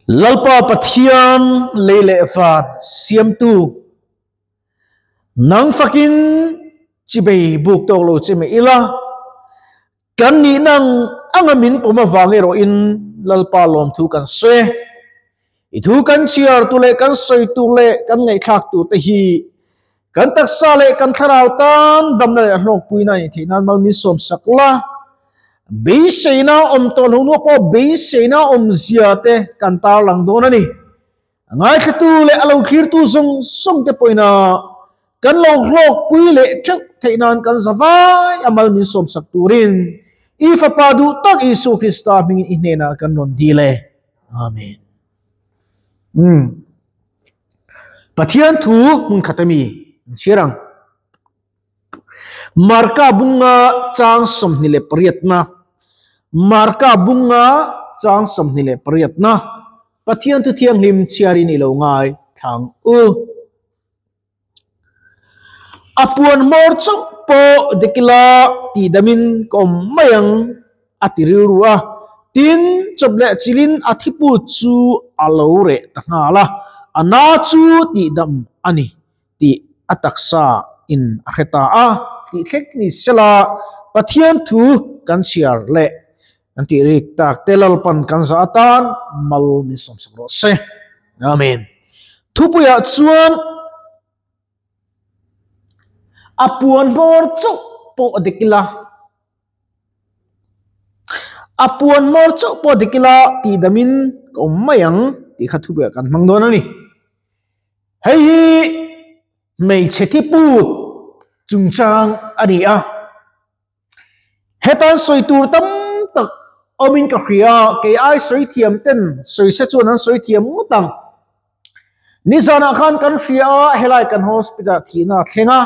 Lalpa Pathian lei leh van siamtu, nang fakin chibei buk tawk lo che meh ila, kan nih nang anga min pawm avang erawhin Lalpa lawmthu kan sawi. I thu kan chhiar tu leh kan sawi tur leh kan ngaihthlak tur te hi kan taksa leh kan thlarau tan damna leh hlawkpuina a nih theih nan mal min sawm sak la. Beiseina awm tawh lo nuah pawh beiseina awmzia te kan tarlang dawn a ni. A ngaithlatu leh a lo thlirtu zawng zawng te pawhin a kan lo hlawkpui leh theuh theih nan kan za vai a mal min sawm sak turin i Fapa duh tak Isua Krista hmingin i hnenah kan rawn dil e. Amen. Umm. Pathian thu hmun khat ami an chhiar ang. Marka bunga chang 28na Marka bunga chang 28na Pathian thu thianghlim chhiarin i lo ngai thlang u. A puan hmawr chauh pawh dikila tihdamin ka awm mai ang a ti rilru a. Tin, chawp leh chilin a thiput chu a lo reh ta nghal a, a na chu tihdam a ni tih a taksa in a hre ta a. Tih thlek ni sela Pathian thu kan chhiar leh kan tih rik tak te Lalpan kan zah atan mal min sawmsak rawh se. Amen. Thupuiah chuan a puan hmawr chauh pawh a dik ila, a puan hmawr chauh pawh a dik ila tihdamin ka awm mai ang tih kha thupuiah kan hmang dawn a ni. Hei hi hmeichhe thiput chungchang a ni a. Hetan sawi tur tam tak awmin ka hria, kei ai sawi thiam ten sawi se chuan an sawi thiam ngawt ang. Nizanah khan kan hria a, helai kan hospital thihna a thleng a,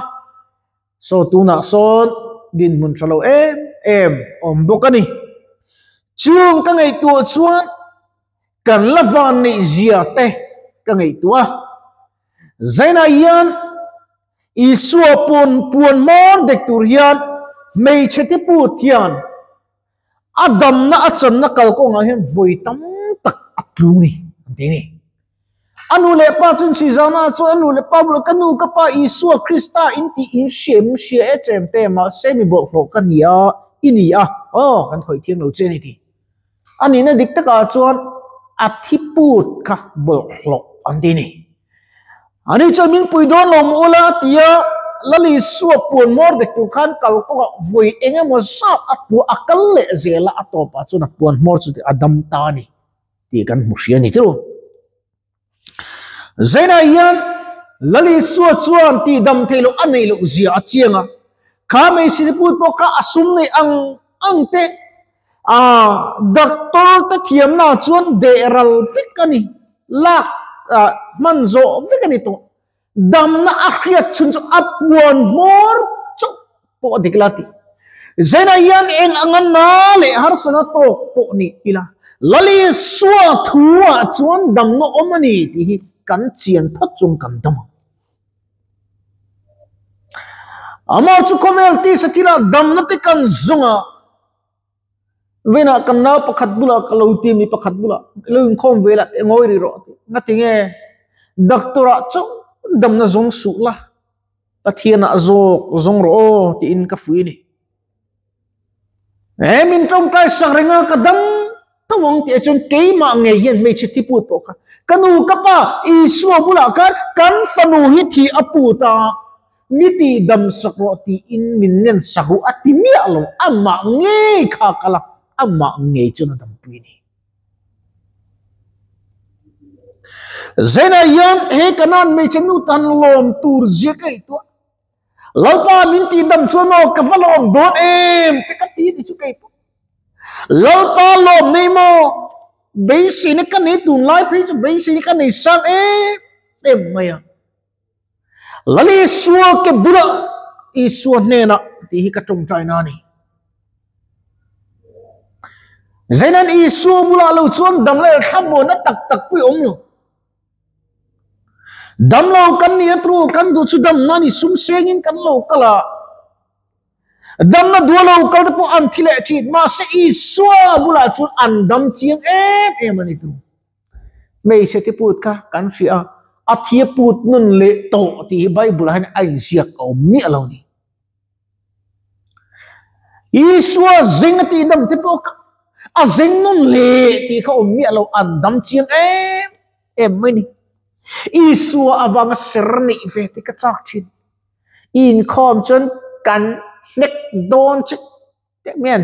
saw tunah sawn dinhmun tha lo em em awm bawk a ni. Chung ka ngaihtuah chuan kan la van neih zia te ka ngaihtuah a, Zainah hian Isua pawn puan hmawr dek tur hian hmeichhe te put hian a damna a channa kalkawngah hian vawi tam tak a tlu ni an ti a ni. A nu leh pa chuan chhui zana chuan a nu leh pa bulah ka nu ka pa Isua Krista in tih in hriam hria e chem te mahse mi bawlhhlawh ka ni a i ni a aw kan khawih thiam lo che a ni ti. A nihna dik takah chuan a thi put kha bawlhhlawh an ti a ni. Ani chuan min pui dawn lo maw ula a ti a, Lali suak puan hmawr dek tur khan kal kawngah vawi eng emaw zat a tluah a kal leh zel a, a tawpah chuan a puan hmawr chu a dam ta a ni tih kan hmu hria a ni tilo. Zainah hian Lali Isua chuan tihdam theih loh a neih loh zia a chiang a, kha hmeichhe te put pawh kha a sum nei ang ang te, ah doctor te thiamna chuan deh ral vek a ni, lak ah hman zawh vek a ni tawh. Damna a hriat chhun chu a puan hmawr chauh pawh a dik la ti. Zainah hian eng anga na leh harsana tawk pawh ni ila, Lali Isua thuah chuan damna awm a ni tih hi kan chian phawt chuan kan dam ang. Amah chu khawvel tisa thilah damna te kan zawng a. Venah kan nau pakhat bulah ka lo ti mi pakhat bulah lo inkhawm ve lah teh ngawi rih rawh tih ngati nge doctor ah chauh damna zawng suh la Pathian ah zawk zawng rawh aw tiin ka fuih a ni. He min tawngtai sak reng a ka dam tho ang tih ah chuan keimah ngei hian hmeichhe thi put pawh kha ka nu ka pa Isua bulah khan kan fanu hi thi a put a. Mi tih dam sak rawh tiin min ngen sak ru a ti miah lo, amah ngei kha a kal a, amah ngei chuan a dampui a ni. Zainah hian he Kanaan hmeichhe nu tan lawm tur zia ka ngaihtuah. Lalpa min tih dam chuan aw ka va lawm dawn em te ka ti ni chu kei pawh. Lalpa lawm nei maw? Beiseina ka nei tunlai phei chu beiseina ka nei sang em em mai a. Lal Isua ke bulah Isua hnenah tih hi ka tawngtai na a ni. Zainan Isua bulah lo chuan dam leh thlamuanna tak tak pui awm lo. Dam lo kan ni a tru kan duh chu dam na ni sum sengin kan lo kal a. Damna duh lo kal te pawh an thi leh thin. Mahse Isua bulah chuan an dam chiang em em a ni tru. Hmeichhe te put kha kan hria a, a thi a put nun leh tawh tih hi Bible ah hian a inziak a awm miah lo ni. Isua zeng a tih dam te pawh kha a zeng nun leh tih kha awm miah lo, an dam chiang em em mai ni. Isua avanga ser neih ve te ka chak thin. I inkhawm chuan kan hnek dawn che te mian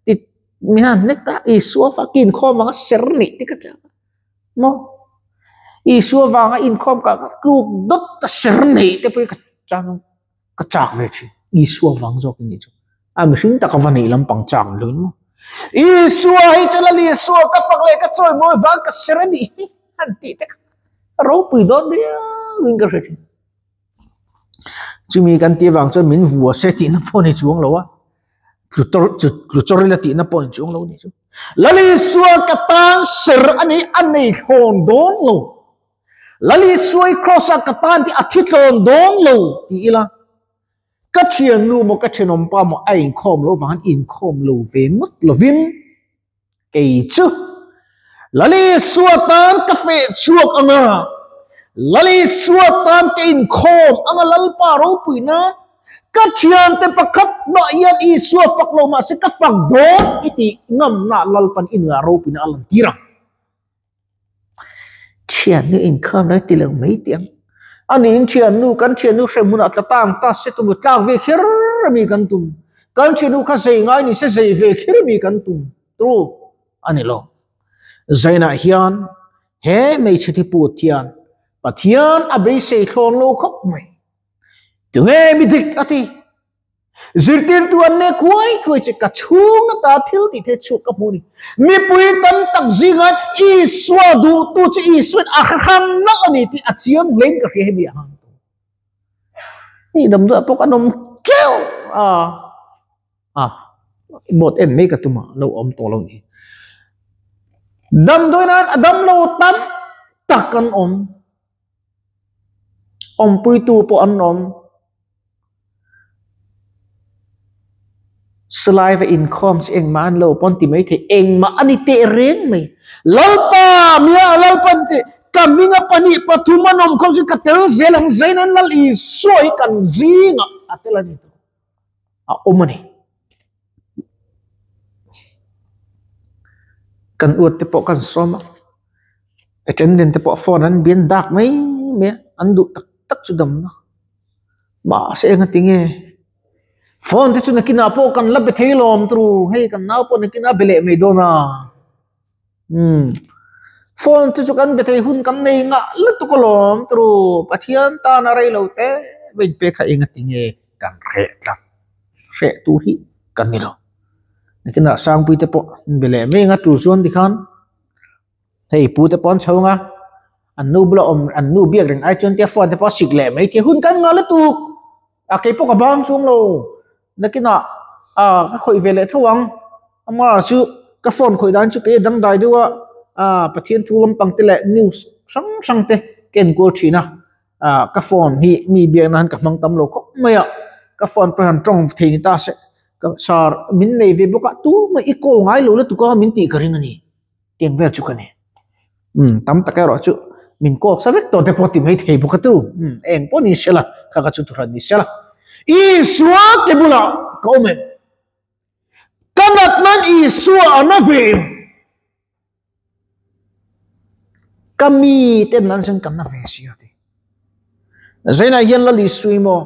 ti mian hnek a Isua fa ka inkhawm anga ser neih te ka chak a maw Isua vanga inkhawm ka tluk dawt a ser neih te pawh hi ka chang ka chak ve thin Isua vang zawk a nih chu a mihring taka va neih lampang chak ang lo in maw Isua hi chu lal Isua ka fak leh ka chawi mawi vang ka ser a nih hi han tih te kha ropui dawn viau in ka hre thin. Chumi kan tih avang chuan min vua se tihna pawh a ni chuang lo a, tlu tawr chu tlu chawr ila tihna pawh a ni chuang lo a ni chu. Lalisua ka tan ser a ni a nei thlawn dawn lo. Lalisua i cross a ka tan tih a thi thlawn dawn lo ti ila ka thiannu maw ka thenawmpa maw a inkhawm lo vang inkhawm lo ve ngawt lovin Kei chu Lalisua tan ka feh chhuak ang a, Lalisua tan ka inkhawm ang a Lalpa ropui nan ka thiante pakhat mah hian Isua fak lo mahse ka fak dawn i tih ngamna Lalpan i nunah ropuina a lan tir ang. Thiannu inkhawm lai ti lo mai tih ang. Ani in thiannu kan thiannu hrem hunah tla tang ta se tum tlak ve kher ami kan tum. Kan thiannu kha zei ngai ni se zei ve kher ami kan tum tu a ni lo. Zainah hian he hmeichhe thi put hian Pathian a beisei thlawn lo khawp mai. Tunge mi dik a ti? Zirtirtu an ne khuai khuai che ka chhung ata thil tih the chhuak ka hmu ni. Mipui tam tak zinga Isua duhtu chu Isuan a hran nalh a ni tih a chiang hlein ka hria hemi a hang tu. Hei damdawi pawh kan awm teuh a, a board en mai ka tum a lo awm tawh lo ni. Damdawi nan a damlo tam tak an awm. Awmpuitu pawh an awm. Silai va inkhawm chu engmah an lo pawn ti mai thei, engmah a ni teh reng mai. Lalpa mia Lalpan teh ka hminga pahnih pathum an awm khawm chu ka tel zel ang zain an Lal Isua hi kan zingah a tel a ni tawh a awm a ni. Kan uat te pawh kan sawm a, attendant te pawh phone an bian dak mai mai a, an duh tak tak chu damna. Mahse enga tinge phone te chu nakinah pawh kan la be thei lawm turu hei kan nau pawh nakinah a be leh mai dawn a umm phone te chu kan be thei hun kan nei ngah lutuk alawm turu Pathian tana rei lo te vein pek kha enga tinge kan hreh tlat hreh tur hi kan ni lo nakinah Sangpui te pawh an be leh mai anga tur chuan tikhan. Hei pu te pawh an chho ang a, an nu bula awm an nu biak reng ai chuan tia phone te pawh a sik leh mai thei hun kan nghal lutuk a keipawh ka bang chuang lo nakinah ah ka khawih ve leh tho ang amah chu ka phone khawih dan chu kei a dangdai deuh a ah Pathian thu lampang te leh news hrang hrang te ka enkual thin a ah ka phone hi mi biak nan ka hmang tam lo khawp mai a ka phone pawh hian tawng thei ni ta se ka sar min nei ve bawk a tumah i call ngai lo lutuk a min tih ka ring a ni. Tiang vel chu ka ni. Umm tam tak erawh chu min call sa vek tawh te pawh ti mai thei bawk a tu. Umm eng pawh ni sela kha kha chu thuhran ni sela. Isua te bulah ka awm em? Ka nat nan Isua a na ve em? Ka mi ten nan chuan ka na ve sia ti. Zainah hian Lal Isui maw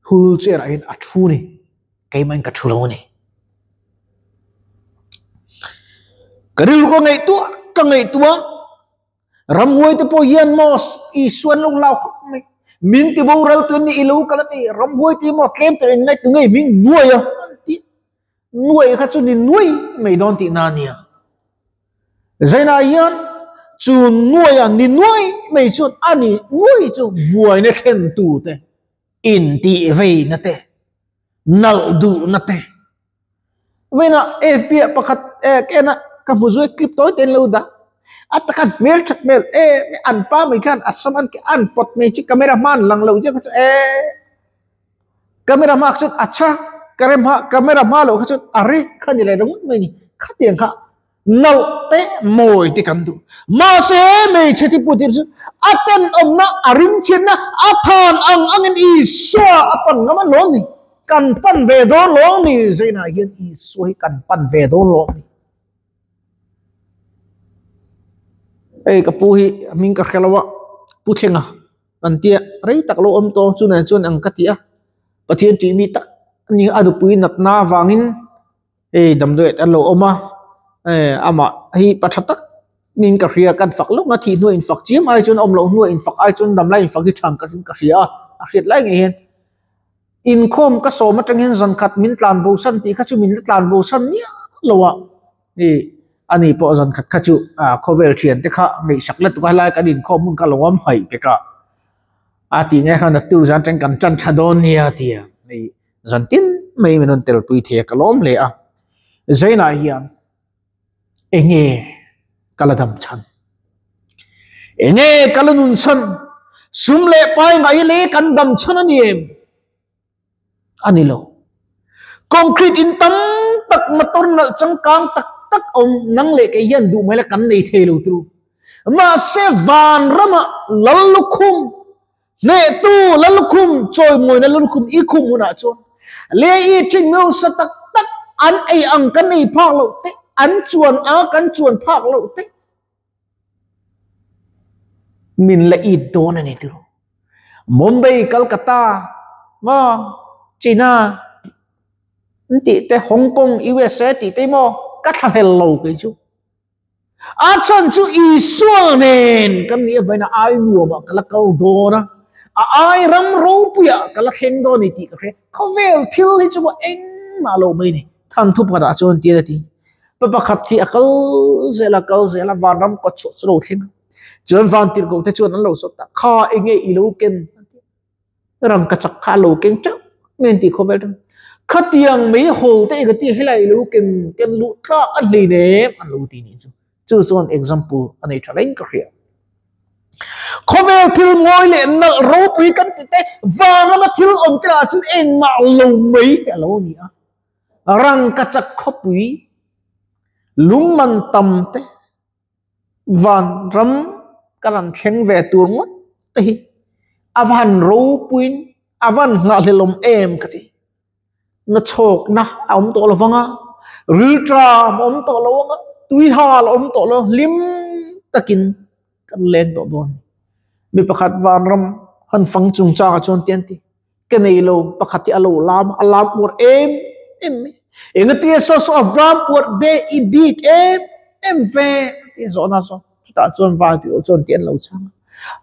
Hul chair ah hian a thu ni, keimah in ka thu lo a ni. Ka rilru ka ngaihtuah ka ngaihtuah ramhuai te pawh hian maw Isua an lo hlau khawp mai. Min ti boral tu an ni i lo kal a ti, ramhuai te hi maw tlem tur in ngaihtuah ngei hming nuai a an ti. Nuai kha chu ni nuai mai dawn tihna a nia. Zainah hian chu nuai a ni nuai mai chuan a ni nuai chu buaina thlen tu te. Intih veina te, nalh duhna te. Vawiinah FB ah pakhat eh ka en a, ka hmu zui clip tawi te an lo dah. A taka hmel that hmel em em an pa mai khan a sam an an pawt mai chu camera hma an lang lo chiah kha chu eh camera hma chuan a tha camera hma loh kha chuan a re kha ni leh ringawt mai a ni. Khatiang kha. Nalh te mawi te kan duh. Mahse hmeichhe ti putir chu a tenawmna, a rimchhiatna, a than ang angin Isua a pan ngam a lawm ni. Kan pan ve dawn lawm ni. Zainah hian Isua hi kan pan ve dawn lawm ni. Hei ka pu hi a hming ka hre lo a, Pu Thlenga kan tia rei tak lo awm tawh chu nen chuan ang ka ti a. Pathian tih mi tak a ni a nupui natna avangin hei damdawi an lo awm a eh amah hi pa tha tak niin ka hria kan fak lawk a thih hnuah infak chiam ai chuan awm loh hnuah infak ai chuan damlai infak hi tha ka hria a a hriat lai ngei hian inkhawm ka sawm atang hian zan khat min tlan bo san tih kha chu min la tlan bo san miah lo a ih ani pawh zan khat kha chu ah khawvel thian te kha ngaihsak la tuk a helai kan inkhawm hun kha lo awm haih pek a a tih nge khan a tu zan atang kan tan tha dawn nia tia ih. Zan tin mai min rawn telpui thei a, ka lawm hle a. Zainah hian enge ka la dam chhan? Enge ka la nun chhan? Sum leh pai ngaih leh kan dam chhan a ni em? A ni lo. Concrete in tam tak motor nalh changkang tak tak awm nang leh kei hian duh mai la kan nei thei lo turu. Mahse vanramah lal lukhum Hnehtu Lallukhum chawimawina Lallukhum i khum hunah chuan le i ṭhin hmeusa tak tak an ei ang kan ei phak loh te, an chuan a kan chuan phak loh te min la it dawn a ni tiro. Mumbai, Calcutta, maw China an tih te, Hong Kong, USA tih te maw ka thlahlel lo kei chu. A chhan chu Isua nen kan nih avaina ai nuamah ka la kal dawn a, a ai ram ropuiah ka la thleng dawn a ni tih ka hria. Khawvel thil hi chu maw engmah lo mai a ni. Thanthu pakhatah chuan tian a ti, Pa pakhat hi a kal zel a, kal zel a, vanram kawt chhuah chu a lo thleng a. Chuan vantirhkoh te chuan an lo zawt a, Kha enge i lo ken? An ti a. Rangka chak kha a lo keng teuh mai an tih khawp vel khatiang mei hawl te eng ati helai lo ken ken luh tlak a hlei nem an lo ti nih chu chu chuan example a nei tha reng ka hria khawvel thil ngawi leh nalh ropui kan ti te vanrama thil awm te lah chuan engmah lo mai te a lo ni a rangka chak khawpui lungman tam te Vanram ka rawn thleng ve tur ngawt te hi a van ropuiin a van nghahhlelawm em ka ti. Na chhawkna a awm tawh lo vang a, rilṭam a awm tawh lo ang a, tuihal a awm tawh lo hlim takin kan leng tawh dawn. Mi pakhat vanram han fang chungchangah chuan ti an ti. Ka nei lo pakhat hi a lo lam a lam uar em em mai. Engati saw saw a vam uar be i bik em em ve a ti zawhna saw chutah chuan vai tih loh chuan tih an lo chhang a.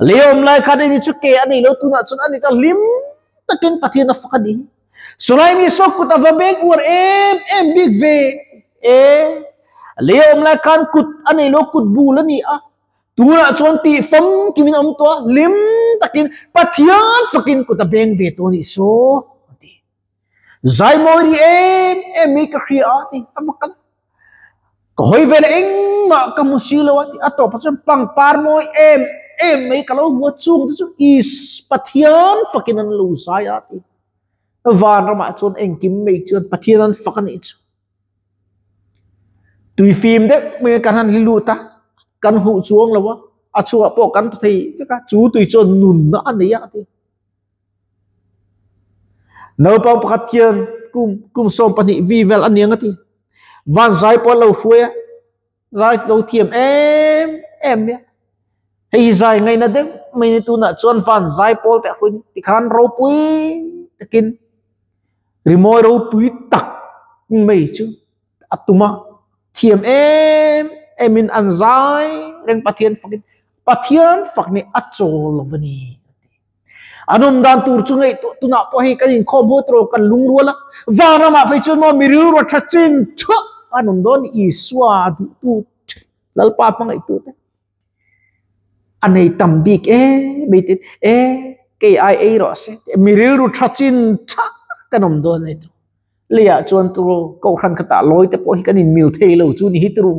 Lei awm lai khan ani chu ke a nei lo tunah chuan ani ka hlim takin Pathian a fak a ni. Sawlai mi saw kut a va beng uar em em bik ve e. Lei awm lai khan kut a nei lo kut bul a ni a. Tunah chuan tih famkimin a awm tawh a, hlim takin Pathian fakin kut a beng ve tawh a nih saw a ti. Zaimawi ri em em mai ka hria a ti, a va kal a. Ka hawi vel a engmah ka hmu si lo a ti, a tawpah chuan pangpar mawi em em mai ka lo hmu a, chung te chu Is Pathian fakin an lo zai a ti. Van ramah chuan engkim mai chuan Pathian an fak a nih chu. Tui fim deuh mai kan han hlilut a, kan huh chuang lo a, a chhuah pawh kan ta thei vek a, chu tui chuan nunna a nei a ti. Naupang pakhat hian kum kum 12 vi vel a niang a ti. Van zai pawh an lo hruai a, zai lo thiam em em mai a. Hei hi zai ngaihna deuh mai ni tunah chuan van zai pawl te a hruai tikhan ropui takin Rimawi ropui tak mai chu a tum a, thiam em em in an zai reng Pathian fakin Pathian fak nih a chawl lo a ni a ti. An awm dan tur chu ngaihtuah tunah pawh hei kan inkhawm haw tawh kan lungrual a, vanramah phei chuan maw mi rilru tha chin thuah an awm dawn Isua duhtu Lalpa hmangaihtu te. A nei tam bik em mai tin e kei ai ei rawh se mi rilru tha chin tha kan awm dawn a ni chu leiah chuan chu kohhran khatah lawi te pawh hi kan inmil thei lo chu ni hi turu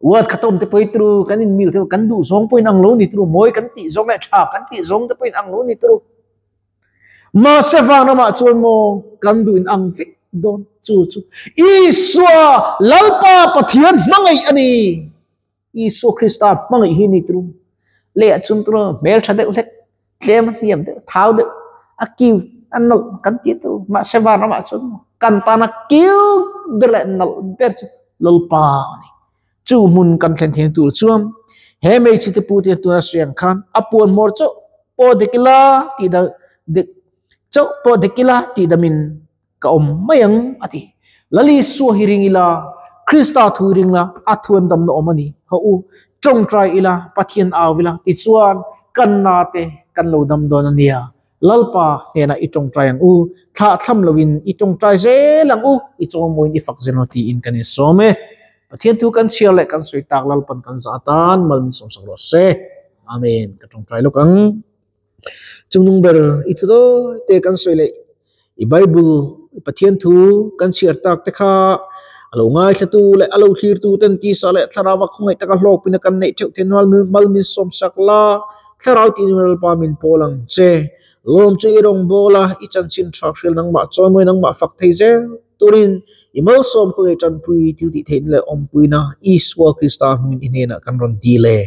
ward khat awm te pawh hi turu kan inmil thei lo kan duh zawng pawh inang lo ni turu mawi kan tih zawng leh tha kan tih zawng te pawh inang lo ni turu mahse vang ramah chuan maw kan duh inang vek. dawn chu chu Isua Lalpa Pathian hmangaih a ni. Isua Krista hmangaih hi ni tru leh ah chun tru hmel tha deuh hlek tlem a hniam deuh thau deuh a kiu a nawlh kan ti tru mahse vanramah chuan kan tana kiu ber leh nawlh ber chu Lalpa a ni. Chu hmun kan thlen thei tur chuan he hmeichhe te pu te tuna hriang khan a puan hmawr chauh pawh dik ila tih dah dik chauh pawh dik ila tih damin ka awm mai ang a ti. Lal Isua hi ring ila, Krista thu hi ring la, a thuan damna awm a ni. Haw u, tawngtai ila, Pathian au ila tichuan kan na te kan lo dam dawn a nia. Lalpa hnenah i tawngtai ang u, thlah thlam loin i tawngtai zel ang u, i chawmawiin i fak zel maw tiin kan insawm e. Pathian thu kan chhiar leh kan sawi tak Lalpan kan zah atan mal min sawmsak rawh se. Amen. Ka tawngtai lawk ang. Chungnung ber i thu dawi te kan sawi leh i Bible i Pathian thu kan chhiar tak te kha a lo ngaithlatu leh a lo thlirtu ten tisa leh thlarau a khawngaih taka hlawkpina kan neih theuh theih nual mal min sawmsak la, thlarau tih nual Lalpa min pawl ang che. Lawm chu i rawngbâwl a, i chanchin tha hrial nangmah chawimawi nangmah fak thei zel turin i malsawm khawngaih tanpui thil tih theihna leh awmpuina Isua Krista hmingin i hnenah kan rawn dil e.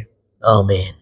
Amen.